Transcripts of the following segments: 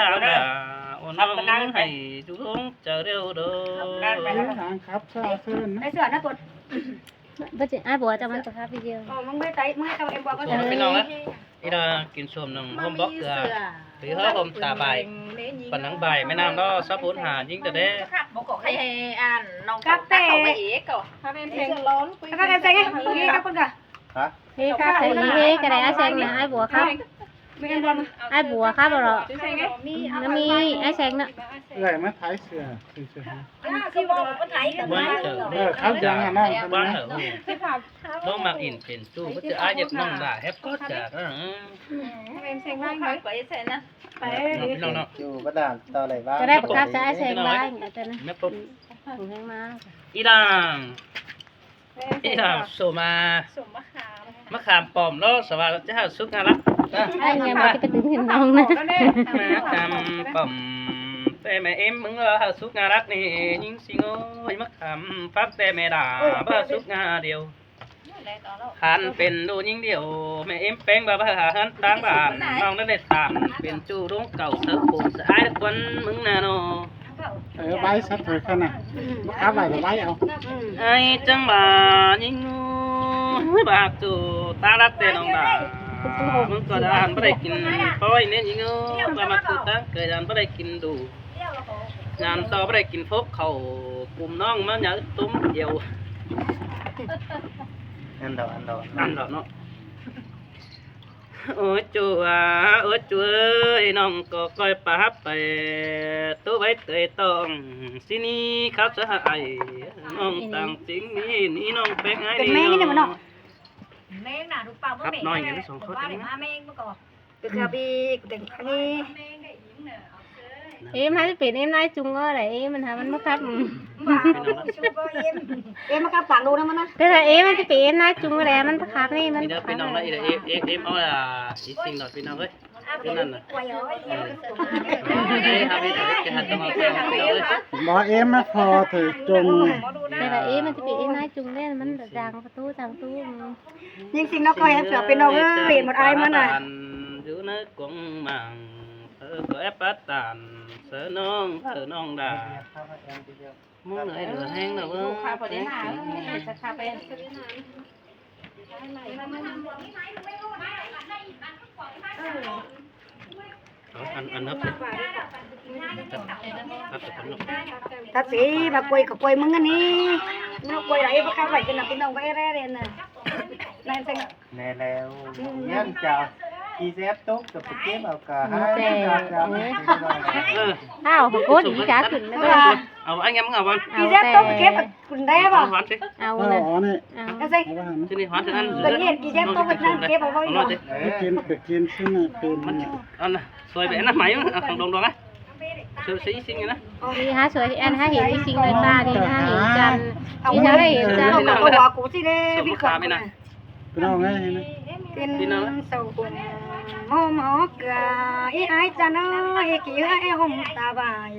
ຫາງດາ ໂອ້ນ້ອງໃຫ້ຈຸງໃຈເດີ. ເດີຫາງຄັບຊາເຊີນນະ ໄດ້ເສື້ອນະປົດ ບໍ່ຈິ ອ້າຍບົວເຈົ້າມັນຈະພາໄປຢ້ຽມ ເອີ ມຶງໄປໄຕ ມຶງໃຫ້ເຂົາເອັມບອກ ເອີ ພີ່ນ້ອງເອີຍ ອີດາກິນສົ້ມໜຶ່ງ ໂຮມບອກເກືອ ຫຼືເຮີໂຮມຕາບາຍ ປານນາງບາຍແມ່ນ້ຳເນາະ ຊາວໂພນຫາຍິງແຕ່ເດ້ ບໍ່ກໍໃຫ້ ໃຫ້ອ່ານນ້ອງກັບແຕ່ ເຂົ້າໄປອີກກໍ ພາແມ່ນແພງ ພາກັນໃສ່ ນີ້ກັບເພິ່ນກະ ຮະ ເຮ ຄັບໃສ່ເຮກໍໄດ້ ອ້າຍແຊງນະ ອ້າຍບົວຄັບ ອ້າຍບົວຄັບເອົາເນາະ ແລ້ວມີອ້າຍແຊງເນາະ ເອື້ອຍມາຖ່າຍເສື້ອ ເສື້ອ ເອີ ຄັບຢ່າງນັ້ນ ນ້ອງມັກອິນເປັນຕູ້ ບໍ່ຈະອາຍເຮັດນ້ອງດ່າແຮບກໍຈະ ເອີ ແຊງວ່າໄປ ພີ່ນ້ອງເນາະ ຢູ່ບໍ່ດ່າຕໍ່ໄດ້ວ່າ ກໍໄດ້ປະກາດຈະອ້າຍແຊງຫຼາຍ ແມ່ປົບ ຫຸງແຮງມາ ອີ່ດ່າງ ອີ່ດ່າງ ໂສມາ ໂສມມະຂາມ ມະຂາມປ້ອມເນາະ ສະຫວັດດີເຈົ້າ ສຸກງາລັດ ອ້າຍແຊງບໍ່ໄດ້ໄປດຶງເຫັນນ້ອງນະ ມະຂາມປ້ອມ ແຕ່ແມ່ເອັມມຶງວ່າສຸກງາລັດນີ້ ຍິງຊິງໂອ້ຍ ມະຂາມປ້ອມ ແຕ່ແມ່ດ່າວ່າສຸກງາດຽວ ຄັນເປັນລູກຍິງດຽວ ແມ່ເອັມແປງວ່າຫາເຮືອນຕ່າງບ້ານ ນ້ອງນັ້ນໄດ້ສ້າງເປັນຈູ່ລຸງເກົ່າ ເສີບໂຂງສະອາຍຄວັນມຶງນາໂນ ເອີ ໄວ້ສັດເຖິກຫັ້ນນະ ມາຂັບໄວ້ກໍໄວ້ເອົາ ອ້າຍຈັ່ງວ່າຍິງເອີຍ ບາກຈູ່ຕາລັກແຕ່ນ້ອງດາ ມຶງກໍດານບໍ່ໄດ້ກິນ ປ່ອຍແນ່ຍິງເອີຍ ວ່າມາກູຕາເກີດດານບໍ່ໄດ້ກິນດູ ງານຕໍ່ບໍ່ໄດ້ກິນໂພກເຂົ້າ ກຸ່ມນ້ອງມາຫຍັງຕຸ້ມດຽວ ອັນດອກ ອັນດອກ ອັນດອກເນາະ ໂອ້ຍຈູ່ອາ ໂອ້ຍຈູ່ເອີຍ ນ້ອງກໍຄ່ອຍປາບໄປ ໂຕໄວ້ເຕີຍຕ້ອງ ຊິໜີເຂົ້າສະຫາຍ ນ້ອງຕ່າງຈິງໜີ ໜີນ້ອງແປງອ້າຍ ເປັນແມ່ງນີ້ເນາະ ແມ່ງນະ ລູກເປົ່າ ຄັບນ້ອຍກັນສອງຄົນ ວ່າໄດ້ມາແມ່ງມາກ່ອນ ຄືເຮືອບີ ເຕັງອັນນີ້ ເອ ມັນຊິເປັນເອັມນາຍຈຸງກໍໄດ້ ເອ ມັນຫາມັນບໍ່ຄັບ ເອັມ ເອັມມາຄັບຕ່າງໂລນຳມັນນະ ແຕ່ຖ້າເອ ມັນຊິເປັນເອັມນາຍຈຸງກໍໄດ້ ມັນບໍ່ຄັບນີ້ ມັນບໍ່ຄັບ ພີ່ນ້ອງເນາະ ເອັມ ເອັມ ເອັມ ເອົາລະ ອີ່ສິ່ງເນາະ ພີ່ນ້ອງເອີຍ ຄືນັ້ນນະ ບໍ່ ເອັມມາພໍເຖິງຈົງ ແຕ່ວ່າເອ ມັນຊິເປັນເອັມນາຍຈຸງເດ້ ມັນຈາງປະຕູ ຈາງປະຕູ ຍິງຊິງເນາະ ກໍແຮງເສືອ ພີ່ນ້ອງເອີຍ ເຫັນໝົດອາຍມັນນະ ຢູ່ໃນກົງມັງ ເອີ ກໍແອບປະຕານ ເສີນ້ອງ ເອີ ນ້ອງດາ ມຶງເອີຍ ເຫຼືອແຮງແລ້ວເອີຍ ລູກຄ້າບໍ່ໄດ້ມາ ເອີ ຈະຂ້າໄປ ເອົາ ອັນ ອັນນັບ ຕັດຊິ ມາກວຍກໍກວຍມຶງອັນນີ້ ມາກວຍຫຼາຍ ບໍ່ເຂົ້າໄປກັນນະ ພີ່ນ້ອງ ບໍ່ແອແລນະ ນັ້ນຈັ່ງ ແນ່ແລ້ວ ອືມ ຢ້ານຈະຂີ້ແຊບຕົກກໍໄປເກັບເອົາກະຫາຍ ແຕ່ ເອີ ເອີ ອ້າວ ໂກດອີກາຂຶ້ນແລ້ວ ເອົາ ອັນຫຍັງ ເອົາ ຂີ້ແຊບຕົກໄປເກັບ ຄຸນໄດ້ບໍ່ ເອົາ ເອົາ ເອົາ ອັນນີ້ ເອົາ ເອົາ ເອົາ ເອົາ ເອົາ ເອົາ ເອົາ ເອົາ ເປັນເຫດຂີ້ແຊບຕົກໄປນັ້ນ ເກັບເອົາບໍ່ ເອົາ ເອົາ ໄປກິນ ໄປກິນ ຊິນະ ເປັນ ອັນນະ ຊ່ວຍໄປອັນນະ ໄໝ ເອົາ ຂອງດອງໆ ນະ ຊ່ວຍ ຊ່ວຍອີ່ສິ່ງນີ້ນະ ນີ້ຫາຊ່ວຍ ອັນຫາເຫັນອີ່ສິ່ງໃນປ່ານີ້ ຫາເຫັນຈັນ ເອົາ ນີ້ຫາໄດ້ເຫັນຈັນ ເອົາ ເອົາ ເອົາ ກູຊິເດ້ ພີ່ນ້ອງເອີຍ ເປັນເສົາຫົ້ມໂຮມຫໍເກືອ ອີອ້າຍຈັນເອີຍ ຂີ້ເຫື່ອແອຫົມຕາບາຍ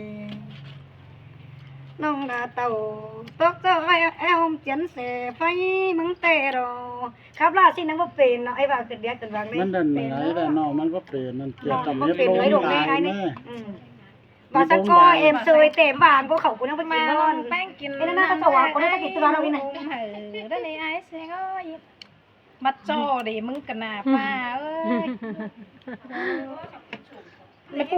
ນ້ອງດາເຕົ້າ ຕົກເຈົ້າອ້າຍແອຫົມຈຽນເສ ໄຟເມືອງແຕ່ລໍ ຂັບລາຊິນະບໍ່ເປັນເນາະ ອ້າຍວ່າຂຶ້ນເວຍຂຶ້ນວັງເດ້ ມັນນັ້ນຫຼາຍແລ້ວເນາະ ມັນບໍ່ເປັນ ມັນກຽວກັບເຮັດລົມຫຼາຍແນ່ ອືມ ວ່າສະກໍເອັມຊ່ວຍແຕ້ມຫວານພວກເຂົາ ຜູ້ນັ້ນເພິ່ນກິນນອນ ແປ້ງກິນ ເອີ ນັ້ນນະ ເຂົາເຈົ້າວ່າຄົນນັ້ນຈະກິນຕົວເຮົາອີກນະ ເອີ ນັ້ນເອງ ອ້າຍເສງເອີຍ ມາຈໍ້ເດ້ ມຶງກະໜ້າປ້າເອີຍ ແມ່ປູ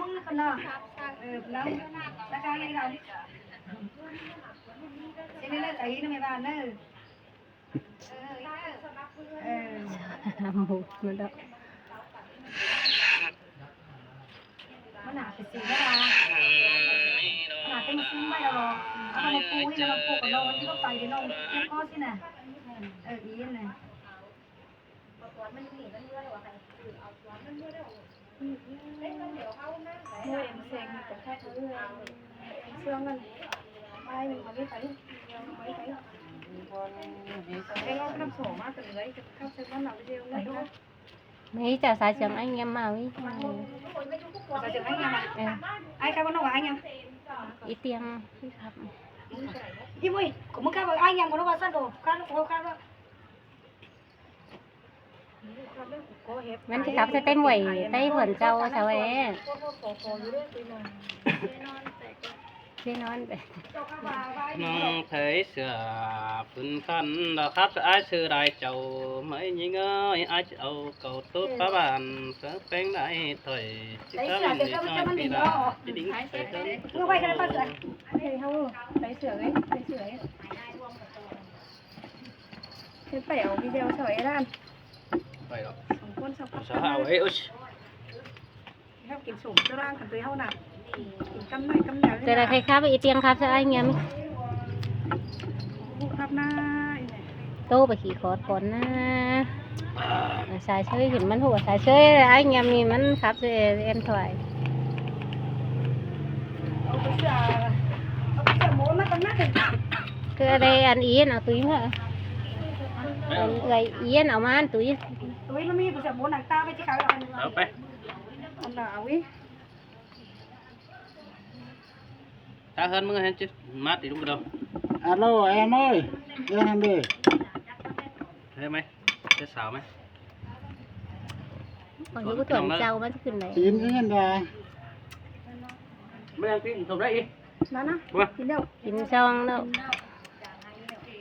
ມຶງນະຄົນເນາະ. ເອີ ລາວລາຄາໃຫຍ່ລາວ. ຊິໄດ້ເລີກໄກນະແມ່ບ້ານເດີ. ເອີ ເອີ ບໍ່ຮູ້ດອກ. ມັນໜາວແຕ່ຊິງແລ້ວລະ ມັນໜາວແຕ່ຊິງໄວ້ແລ້ວບໍ່? ເອົາມາປູນີ້ລະ ມາປູກັບນ້ອງ ມັນຊິບໍ່ໄປເດ້ນ້ອງ ເຈັບຄໍຊິນະ. ເອີ ອີນະ. Mày chào xài trường anh em màu ý. Ê, ai cái nó ai em. Ý tiếng. Đi mui, cũng muốn cái anh em của nó vào sân đồ, cái nó không cái đó. ມັນຊິຂັບໃສ່ໄຕ້ໝວຍ ໄຕ້ຫວນເຈົ້າຊະແວ່ ຊິນອນໄປ ນ້ອງໃສ່ເສື້ອຝືນຄັນດອກຄັບ ອ້າຍຊື່ໄດ້ເຈົ້າ ໄມ້ຍິງເອີຍ ອ້າຍຈະເອົາເຂົ້າໂຕປາບ້ານ ເສື້ອແປ້ງໄດ້ຖ້ອຍ ຊິກຳນິດນ້ອຍປີດາ ຊິດິງໃສ່ເຮືອນ ໃສ່ເສື້ອເອີຍ ໃສ່ເສື້ອເອີຍ. ເຮັດໄປເອົາວິດີໂອເຊົາເອລານ ໄປດອກ ສອງຄົນສອງຄົນ ສາວເອົາເອີຍ ເຮົາກິນສົ້ມຕະລາງກັນໂດຍເຮົານະ ກິນກຳນ້ອຍກຳໃຫຍ່ ແຕ່ລະໃຜຄັບອີຕຽງຄັບຊະອ້າຍງຽມ ຄັບນາ ໂຕໄປຂີ່ຄອດກ່ອນນາ ສາຍເຊີຍເຫັນມັນຫົວສາຍເຊີຍ ອ້າຍງຽມນີ້ມັນຄັບເຊີຍແອນຖວາຍ ຄືໄດ້ອັນອີນເອົາຕຸ້ຍມາ ເອື້ອຍອີນເອົາມາອັນຕຸ້ຍ ຕຸ້ຍມັນມີຜູ້ສະໝູນໜັງຕາໄປທີ່ຂາຍ ເອົາໄປ ອັນລະເອົາອີກ ຖ້າເຮືອນມຶງຫັ້ນຈະມາຕິລຸງກະດອງ ອາໂລ ແອມເອີຍ ເອີ ຫັ້ນເດ້ ເຮັດໄໝ ເຮັດສາວໄໝ ຂອງຢູ່ບໍ່ຖ້ວນເຈົ້າມັນຊິຂຶ້ນໄດ້ ຕີນເຮືອນດາ ບໍ່ຍັງກິນສົມໄດ້ອີກ ມານະ ບໍ່ ກິນແລ້ວ ກິນຊ່ອງແລ້ວ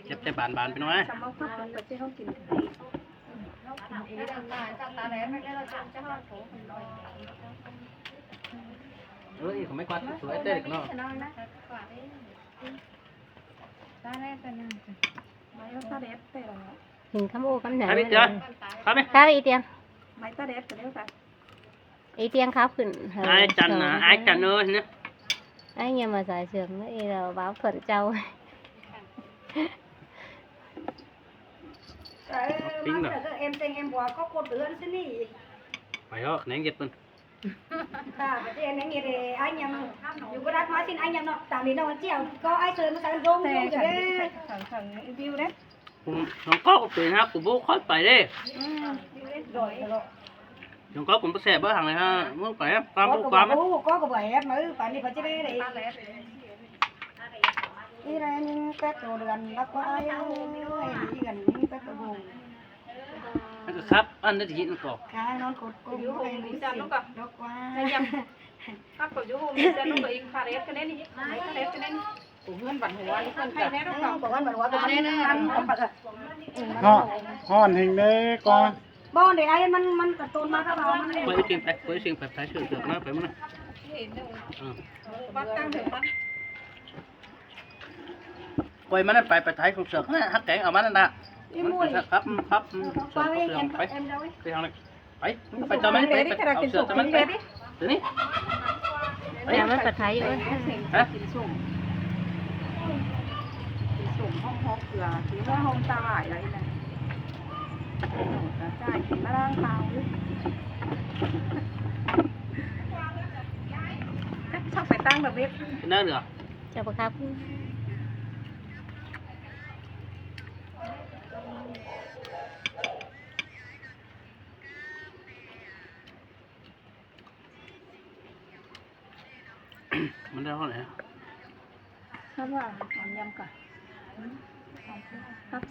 ເຈັບແຕ່ບານໆ ພີ່ນ້ອງເອີຍ ສຳເອົາຄັບກັນໄປເຈົ້າເຮົາກິນ ເອີຍ ຂອງໄມ້ກວາດສວຍເຕັ້ເນາະ ເຫັນຄຳໂອ້ຄຳຫຍັງ ໄປເຕີ ໄປ ໄປອີຕຽງ ໄມ້ຕາແດດກໍເດ້ ອີຕຽງຂາວຂຶ້ນ ອ້າຍຈັນນະ ອ້າຍຈັນເອີຍນະ ອ້າຍງຽມມາສາຍເຊື່ອມເອີຍ ລາວບ່າວເພື່ອນເຈົ້າ ປີ້ງດອກ ໄປເຖາະ ແນງເຮັດເພິ່ນ ຕາປະເທດແນງເຮັດ ອ້າຍງຽມ ຢູ່ກໍດັດມາຊິນ ອ້າຍງຽມເນາະ ຕາມນີ້ເນາະ ເຈົ້າກໍອ້າຍເຊີນມາໃສ່ໂດມຢູ່ເດ້ ທາງ ທາງວິວເດ້ ສອງເກົ້າກໍເປັນນະ ກູບໍ່ຄ່ອຍໄປເດ້ ອືມ ສອງເກົ້າກໍບໍ່ແຊບບໍ່ທາງໃດຮະ ເມືອງໄປຄວາມຮູ້ຄວາມ ກໍບໍ່ຮູ້ ກໍບໍ່ແອບມາ ປານນີ້ເຂົາຈະໄດ້ ອີແລະຍິງແປດໂຕເດືອນ ລັກວ່າອ້າຍເອີຍ ອີກອັນຍິງແປດໂຕໂບງ ມັນກໍຄັບ ອັນນັ້ນທີ່ເຫັນກໍ ຂ້ານອນກົດກົມ ຢູ່ໂຮມມີຈັນນະກໍ ດອກວ່າ ຄັບກໍຢູ່ໂຮມມີຈັນນະກໍ ອີກຄາເຣດກັນນີ້ ຄາເຣດກັນນີ້ ໂອ້ ເຮືອນບັນຫົວນີ້ເພິ່ນກະ ເອີ ບໍ່ວ່າບັນຫົວກໍມັນ ມັນ ມັນ ຮ້ອນແຮງເດ້ກໍ ບໍ່ເດ້ ອ້າຍ ມັນ ມັນກະຕຸ້ນມາກັບເຮົາ ມັນ ໄປຊິງໄປ ໄປຊິງໄປ ໄປເຊື່ອເສືອກນະ ໄປມັນນະ ເອີ ບັດຕັ້ງເຖິງມັນ ກວຍມັນນັ້ນໄປ ໄປໄທຂອງເສືອກນະ ຮັກແກງເອົາມັນນັ້ນນະ ມັນເປັນສັກຄັບ ຄັບ ເສືອກ ເສືອກໄປ ໄປທາງນັ້ນ ໄປ ໄປຕໍ່ມັນ ໄປ ໄປເອົາເສືອກຕໍ່ມັນໄປ ຕົວນີ້ ແຕ່ມັນກໍໄທຢູ່ ຮະ ກິນສົ້ມ ກິນສົ້ມ ຫອມເກືອ ກິນຫົວຫອມຕາຫວາຍລະອີກນະ ກະຈ່າຍກິນມາລ້າງເອົາ ຈັກຊອກໄປຕັ້ງດອກເວັບ ເນີເຫຼືອ ເຈົ້າບໍ່ຄັບ. ມັນໄດ້ເທົ່າໃດ? ຄັນວ່າຫອມຢຳກະ ຄັນ